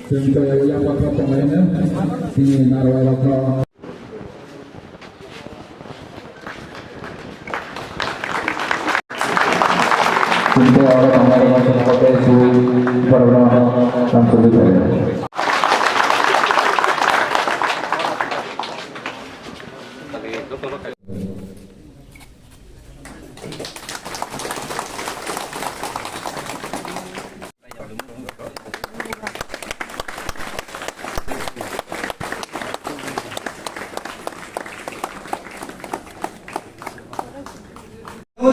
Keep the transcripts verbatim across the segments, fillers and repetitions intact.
Chwng tei yang bathang tonglaino, chini narwai bathang. Chwng tei oro tonglaino, chwng tei su borok rok tang suri tonglaino.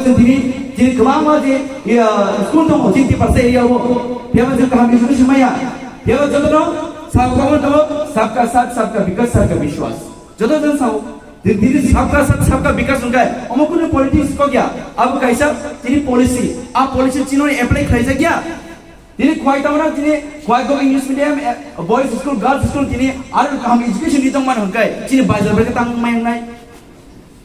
Chwng tini, chini kwbangma je, ya, school tongo, chini Tiprasa area o. Phiya ba chwng kaham education maya. Phiya ba jotono, sabka tongo, sabka saath, sabka vikas, sabka vishwas. Joto jwng sao, Di-, dini sabka saath sabka vikas hwnkhe omo kunu politics kok ya, abo kaisa tini policy, a policy chini apply khlaijak ya. Tini khwai tamo na tini khwai go English medium, eh, boys school, girls school tini aro kaham education ni tongmani hwnkhe chini baijar bai tang mai wngnai.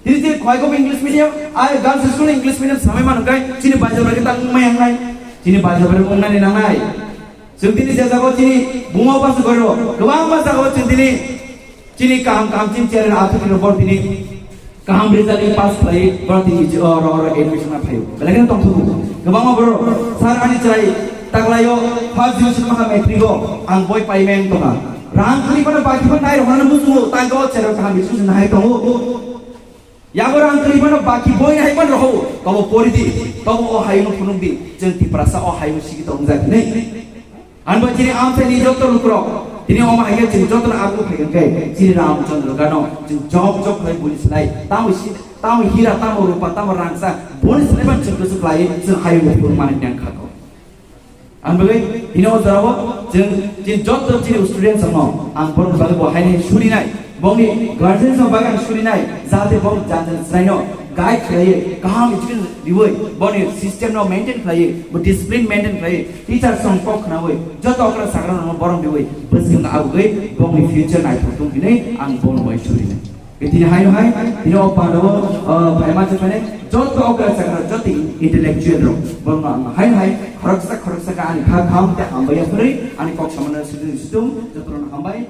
Tini je khwai go English medium, a girls school English medium samai man hwnkhe chini baijar bai tang mai wngnai. Chini baijar bai wngnani nangnai. Chwng tini je jago chini buma basa goiro, kwbangma jago chwng tini Chini kaham kaham chini chairman athuk ni bor tini kaham result ni pass khlai bor tini je oro oro admission na phaio. Belai kheno tongthok kwbangma bor sir ani chwrai taklaio first division maha matric o ang boi paimeng tongkha. Rang khali mano baki phan nai rok nang musungo tang o chairman kaham result na hai tongo. Yago rang kwrwi mano baki boi hai man roho, tobo pori di, tobo o hayung phunuk di, chwng Tiprasa o hayung sigi tong jak hinwi. Anbo chini amchai ni joto lukurok, tini omo hai khe chwng joto no abu phai khe, chini Ramchandra gano, chwng job job khlai buni slai, tamo si, tamo hira, tamo rupa, tamo rangsa, buni slai man chwng kusu khlai, chwng hayung phunuk mani nang kha ko. Ang bagwi bini o jorao chwng, chini joto chini students rokno ang borokni bagwi bo haino surinai, bongni guardians rokni bagwi ang surinai, jahate borok jani jani chwraino guide khlaiwi, kaham education riwi, boni system no maintain khlaiwi, bo discipline maintain khlaiwi, teachers rok kok khnawi, joto okra sakra rokno borom riwi, bwswk abugwi bongni future naithok tong hinwi ang bono bai surinai. Tini hai hai, tini o pandao, uh, phaima chwngmani joto okra chakra, joto intellectual rok, borokno ang hai hai, khoroksa khoroksa khe ani kha kham tei hambai ya phwrwi, ani kok samano sudin sudung, joto rokno hambai.